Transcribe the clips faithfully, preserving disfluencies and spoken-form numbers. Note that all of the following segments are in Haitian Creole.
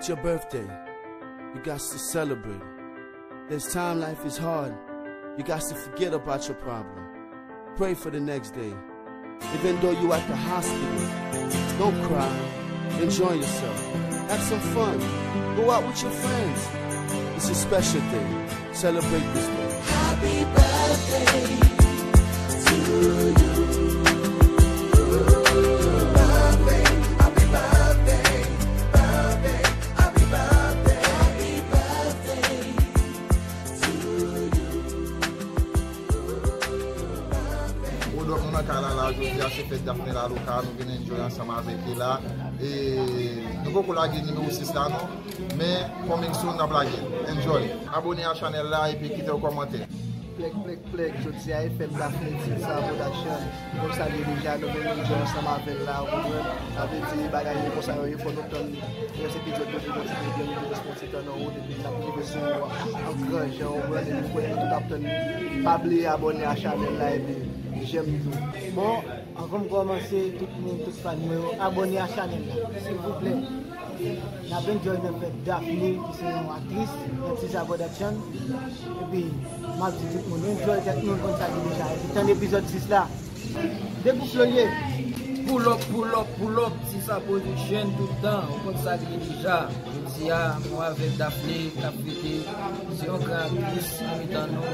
It's your birthday. You got to celebrate. There's time life is hard. You got to forget about your problem. Pray for the next day. Even though you at the hospital, don't cry. Enjoy yourself. Have some fun. Go out with your friends. It's a special day. Celebrate this day. Happy birthday to you. Birthday, happy birthday, birthday, happy birthday, happy birthday to you. What up, nou nan kay la, la, jodi a se fèt Daphné Laloka, nou vin enjoy ansanm avèk li la. E nou poko lage nimewo sis la non, men coming soon n ap lage. Enjoy. Abone a chanèl la epi kite yon kòmantè. Plèk, plèk, plèk, jodi a e fèt Daphné Tilsa Production. Nou salye deja, nou vin enjoy ansanm avè l la, ou konprann? Sa vle di bagay yo konsa yo ye, fò nou tann rès epizòd yo, pou nou ti pran ti tan nan wout, epi n ap rive sou ou an gran jan, ou konprann? Epi nou konnen nou tout ap tann li. Pa bliye abone a chanèl la, epi j'aime tou. Bon, anvan m kòmanse, tout moun, tout fan mwen yo, abone a chanèl la, silvouplè. N ap enjoy nan fèt Daphné, ki se yon aktris nan Tilsa Production. Epi, m ap di tout moun, enjoy tèt nou, konn sa ki deja. Epi, tann epizòd sis la. Depi Floye. Pull up, pull up, pull up, Tilsa Production tout tan, ou konn sa ki deja. Jodi a, mwen avèk Daphné, k ap fete, se yon gran aktris nan mitan nou.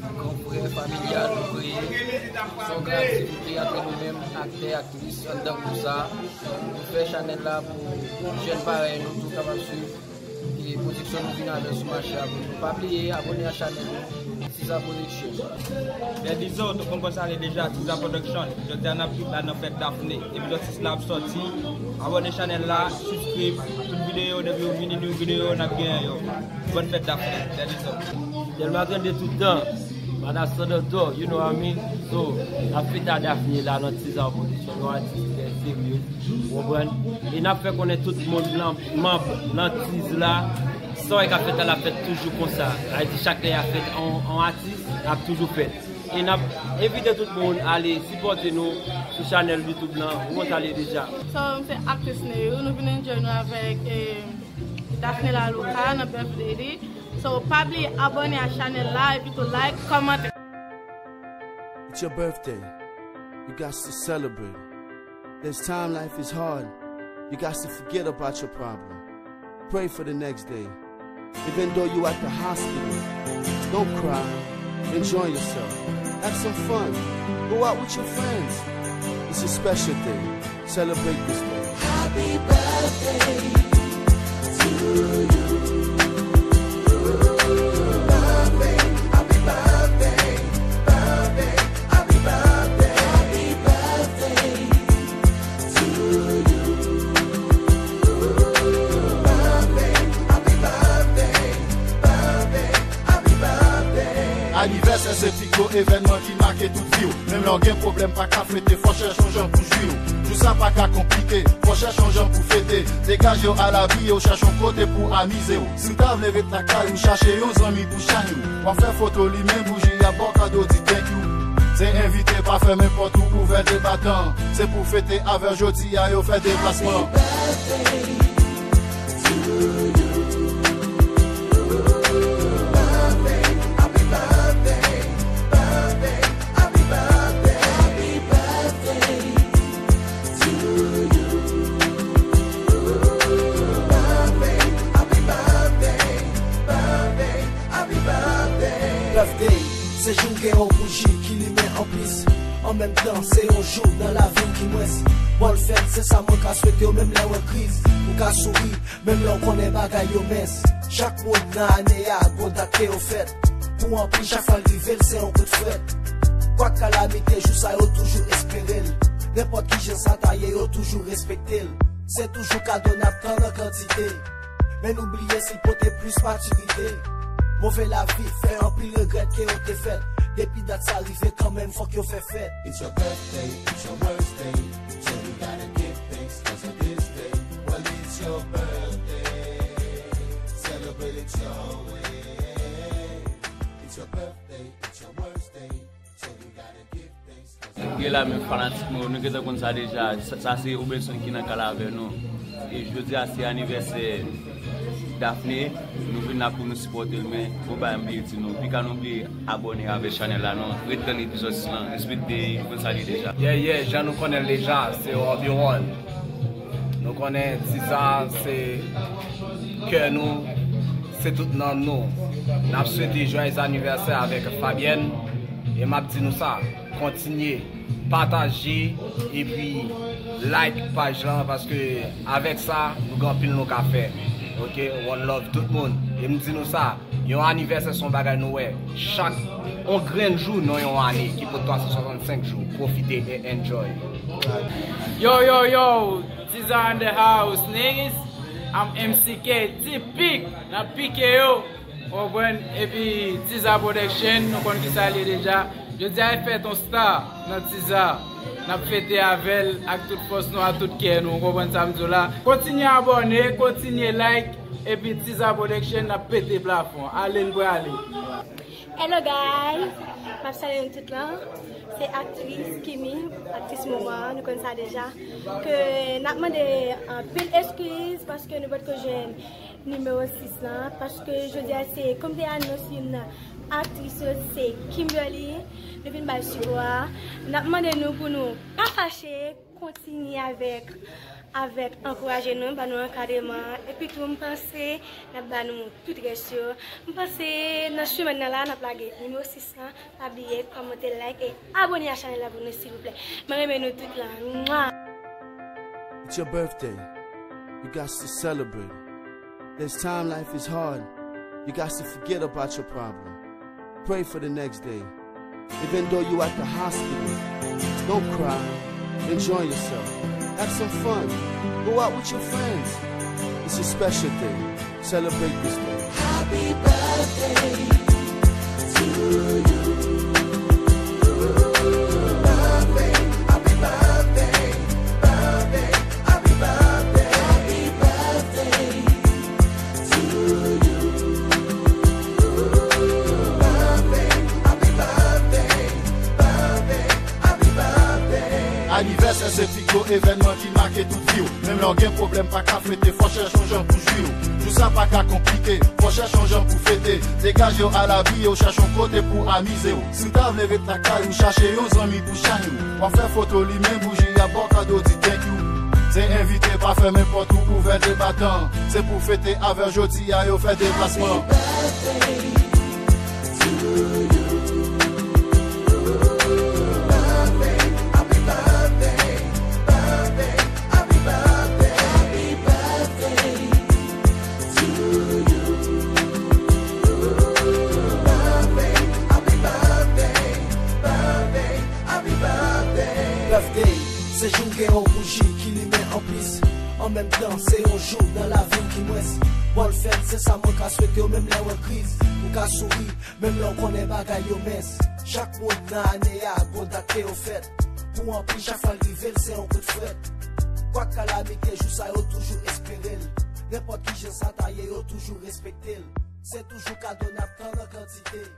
Gran frè familyal nou kreye. Se yon gran aktivite ant nou menm, aktè, aktris, anndan gwoup sa. Nou fè chanèl la pou jèn parèy nou tou kapab swiv. E pwodiksyon nou vin avè sou mache a pou nou. Pa bliye, abone a chanèl nou, Tilsa Production. Bèl dizon, tout moun konn sa ale deja, Tilsa Production. Jodi a n ap tout la nan fèt Daphné. Epizòd sis la ap sòti. Abone chanèl la, subscribe, tout videyo, depi yo vini, nou videyo, n ap genyen yo. Bòn fèt Daphné, bèl dizon. Delma trannde tout tan. Mada San Anto, you know what I mean? So, n ap fete a Daphné la nan Tilsa Production, yon atis trè serye, ou konprann? E n ap fè konnen tout moun lan, manb lan Tilsa la, sa w ka fèt la, l ap fèt toujou konsa. Sa vle di chak lè y ap fèt on, on atis, l ap toujou fèt. E n ap envite tout moun ale sipòte nou sou chanèl YouTube lan, ou konn sa l ye deja. So, m se aktris Neyou, nou vin enjoy nou avèk, eh, Daphné Laloka nan birthday li. So, pa bliye abone a chanèl la, epi tou like, kòmante. It's your birthday. You got to celebrate. There's time life is hard. You got to forget about your problem. Pray for the next day. Even though you at the hospital, don't cry. Enjoy yourself. Have some fun. Go out with your friends. It's a special day. Celebrate this day. Happy birthday to you. Birthday, happy birthday, birthday, happy birthday, happy birthday to you. Birthday, happy birthday, birthday, happy birthday. Anivèsè se pi gwo evènman ki make tout vi w. Menm lè w gen pwoblèm, pa ka fete, fò chèche yon jan pou jwi w. Jou sa pa ka konplike, fò chèche yon jan pou fete. Degaje w al abiye w, chèche yon kote pou amize w. Si w ta vle ret lakay ou, chache yon zanmi pou shine ou. W ap fè foto, limen bouji, y ap ba w kado, di thank you. Se envite, pa fèmen pòt ou, ouvè de batan. Se pou fete avè w jodi a, yo fè deplasman. Birthday, se jou gen yon bouji ki limen anplis. An menm tan, se yon jou nan lavi w ki mwens. Bòn fèt, se sa mwen ka swete w, menm lè w an kriz. Ou ka souri, menm lè w konnen bagay yo mens. Chak moun nan ane a, gon dat ke yo fèt. Pou anpil, chak fwa l rive l, se yon kout frèt. Kwak kalamite, jou sa yo toujou espere l. Nenpòt kijan sa ta ye, yo toujou respekte l. Se toujou kado n ap tann an kantite. Men nou bliye si l pote plis matirite. Move lavi fè anpil regrèt ke yo te fèt. Depi dat sa rive, kanmenm fòk yo fè fèt. It's your birthday, it's your worst day. So you gotta give thanks 'cause of this day. Well, it's your birthday. Celebrate it your way. It's your birthday, it's your worst day. So you gotta give thanks 'cause of Gen la menm fanatik mwen, nou gentan konn sa deja. Sa, sa se Robenson ki nan kay la avè nou. E jodi a se anivèsè Daphné, nou vin la pou nou sipòte l, men gon bagay m bliye di nou, pika nou bliye abòne avèk chanèl la non, ret tann epizòd sis lan, respèkte, nou konn sa li deja. Yeah, yeah, jan nou konnen l deja, se Obi Wan. Nou konnen Tiza se kè nou, se tout nanm nou. N ap swete joyeux anniversaire avèk Fabienne, e m ap di nou sa, kontinye pataje epi like paj lan, paske avèk sa nou gen anpil nou ka fè. Ok, one love tout moun. E m di nou sa, yon anivèsè se yon bagay nou wè chak, yon grenn jou nan yon ane ki pot twa san swasannsenk jou. Pwofite e enjoy. Yo, yo, yo, Tiza in the house, niggas. I'm M C K, tipik, n ap pike yo. Ou konprann? Epi Tiza Production, nou konn kisa l ye deja. Jodi a e fèt on star nan Tiza. N ap fete avè l ak tout fòs nou, ak tout kè nou. Ou konprann sa m di w la? Kontinye abòne, kontinye like. Epi Tiza Production, n ap pete plafon. Ale, n prale. Hello guys, m ap salye nou tout lan. Se aktris Kimi, aktris moman, nou konn sa deja. Ke n ap mande anpil eskiz paske nou potko jwenn nimewo sis lan, paske jodi a se kòm te anons youn nan aktris yo, se Kimberly. Nou vin bay sipò a. N ap mande nou pou nou pa fache, kontinye avèk avèk ankouraje nou, ba nou ankadreman, epi tou m panse n ap ba nou tout rès yo. M panse nan semèn nan la n ap lage nimewo sis lan. Pa bliye kòmante, like e abòne a chanèl la pou nou silvouplè. Mwen renmen nou tout lan. Mwa! It's your birthday. You got to celebrate. There's time life is hard. You got to forget about your problem. Pray for the next day. Even though you at the hospital, don't cry. Enjoy yourself. Have some fun. Go out with your friends. It's a special day. Celebrate this day. Happy birthday to you. Birthday, happy birthday, birthday, happy birthday, happy birthday to you. Birthday, happy birthday, birthday, happy birthday. Anivèsè se pi gwo evènman ki make tout vi w. Menm lè w gen pwoblèm, pa ka fete, fò chèche yon jan pou jwi w. Jou sa pa ka konplike, fò chèche yon jan pou fete. Degaje w al abiye w, chèche yon kote pou amize w. Si w ta vle ret lakay ou, chache yon zanmi pou chanye w. W ap fè foto, limen bouji, y ap ba w kado, di thank you. Se envite, pa fèmen pòt ou, ouvè de batan. Se pou fete avè w jodi a, yo fè deplasman. Birthday, se jou w gen yon bouji ki limen anplis. An menm tan, se yon jou nan lavi w ki mwens. Bòn fèt, se sa mwen ka swete w, menm lè w an kriz. Ou ka souri, menm lè w konnen bagay yo mens. Chak moun nan ane a, gon dat ke yo fèt. Pou anpil, chak fwa l rive, l se yon kout frèt. Kwak kalamite, jou sa yo toujou espere l. Nenpòt kijan sa ta ye, yo toujou respekte l. Se toujou kado n ap tann an kantite.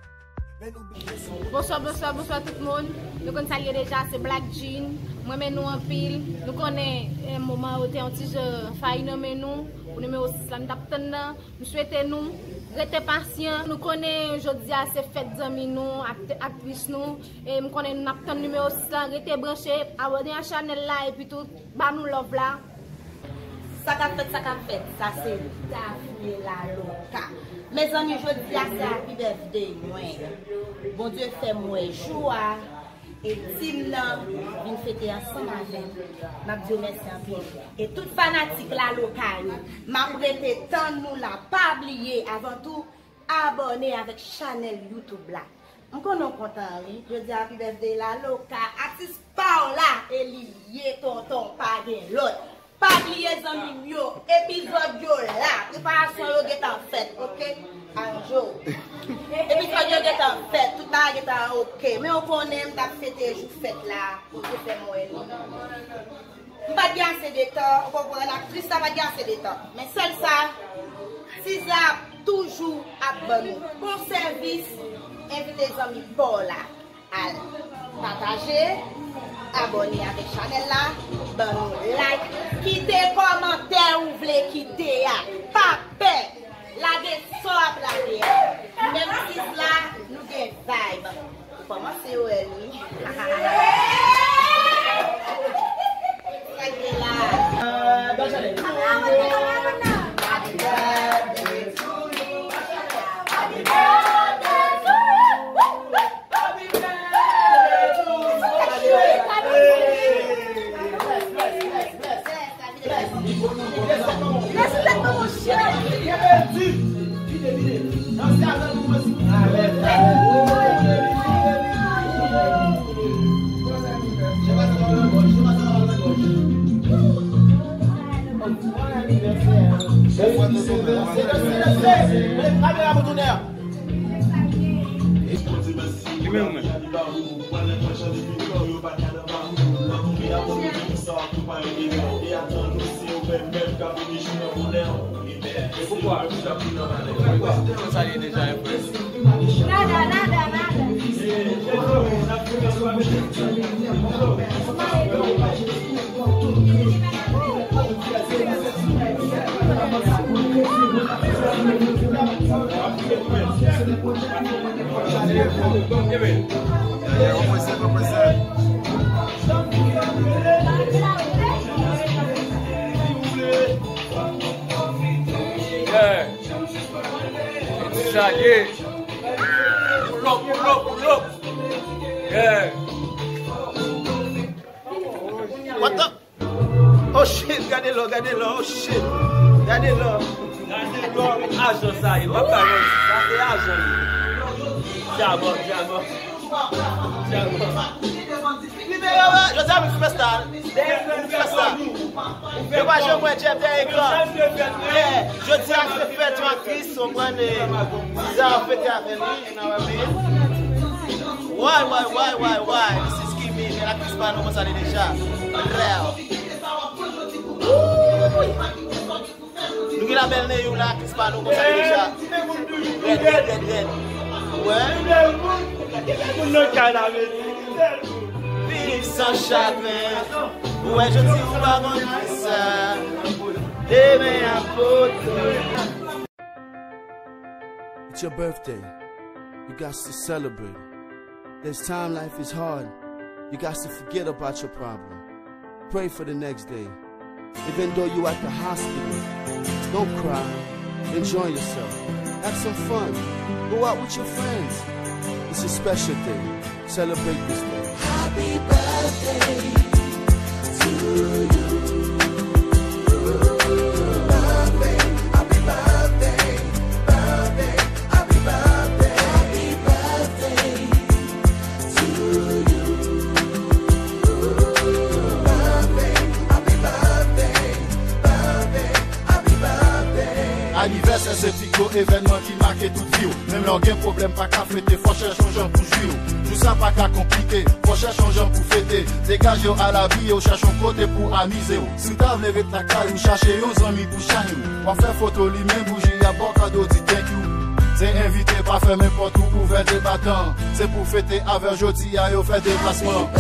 Men nou bliye sa. Bonswa, bonswa, bonswa tout moun. Nou konn sa l ye deja, se Black Jean. Mwen renmen nou anpil. Nou konnen, eh, moman yo te yon ti jan fayi nan men nou. Pou nimewo sis la, nou t ap tann nan. M swete nou rete pasyan. Nou konnen jodi a se fèt zanmi nou, aktè, aktris nou. E m konnen n ap tann nimewo sis la. Rete branche, abòne a chanèl la, epi tou, ba nou love la. Sa k ap fèt, sa k ap fèt, sa se Daphné Laloka. Mezanmi, jodi a se happy birthday mwen. Bondye fè m wè jou a, e tim nan vin fete ansanm avè m. M ap di w mèsi anpil. E tout fanatik Laloka yo, m ap rete tann nou la. Pa bliye, avan tou, abòne avèk chanèl YouTube la. M konnen w kontan wi. Jodi a happy birthday Laloka, atis pa w la, e li ye tonton, pa gen lòt. Pa bliye zanmi m yo, epizòd yo la, preparasyon yo gentan fèt, ok? Anjo. Epizòd yo gentan fèt, tout bagay gentan ok. Men w konnen m t ap fete jou fèt la, pou te fè m wè li. M pa t gen ase de tan, ou konprann, aktris la pa t gen ase de tan. Men sèl sa, Tiza ap toujou ap ban nou bon sèvis, envite zanmi pa w la al pataje, abòne avèk chanèl la, Ban nou like, kite kòmantè ou vle kite a. Pa pè, lage sa w ap lage a. Nou menm sis la, nou gen vibe. Ou kòmanse wè l wi. Sa k gen la? Li menm, mwen. E poukwa? Poukwa? Sa ye deja, frè. Nada, nada, nada. Yeah. Sa ye. Pull up, pull up, pull up. Yeah. What the? Oh shit, gade lò, gade lò, oh shit. Gade lò. Gade lò, ajan sa ye. Papa, sa se ajan li. Diamant, diamant. Diamant. Jodi a, m superstar. M superstar. Yo pa janm wè Jeff dèyè ekran. Yeah, jodi a se fèt yon aktris, ou konprann, Ziza ap fete avè li, you know what I mean? Why, why, why, why, why? This is Kimi, men aktris pa nou, konsa li deja. Rèl. Wouy! Nou gen la bèl Neyou la, aktris pa nou, konsa li deja. Rèd, rèd, rèd, rèd. Wè. Moun nan kay la, men. Viv san chagren. Ou wè jodi ou pa konn sa. Demen ap pote. It's your birthday. You got to celebrate. There's time life is hard. You got to forget about your problem. Pray for the next day. Even though you at the hospital, don't cry. Enjoy yourself. Have some fun. Go out with your friends. It's a special day. Celebrate this day. Happy birthday to you. Birthday, happy birthday, birthday, happy birthday, happy birthday to you. Birthday, happy birthday, birthday, happy birthday. Anivèsè se pi gwo evènman ki make tout vi w. Menm lè w gen pwoblèm, pa ka fete, fò chèche yon jan pou jwi w. Jou sa pa ka konplike, fò chèche yon jan pou fete. Degaje w al abiye w, chèche yon kote pou amize w. Si w ta vle ret lakay ou, chache yon zanmi pou chay ou. W ap fè foto, limen bouji, y ap ba w kado, di thank you. Se envite, pa fèmen pòt ou, ouvè de batan. Se pou fete avè w jodi a, yo fè deplasman.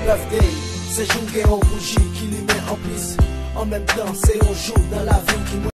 Birthday, se jou w gen yon bouji ki limen anplis. An menm tan, se yon jou nan lavi w ki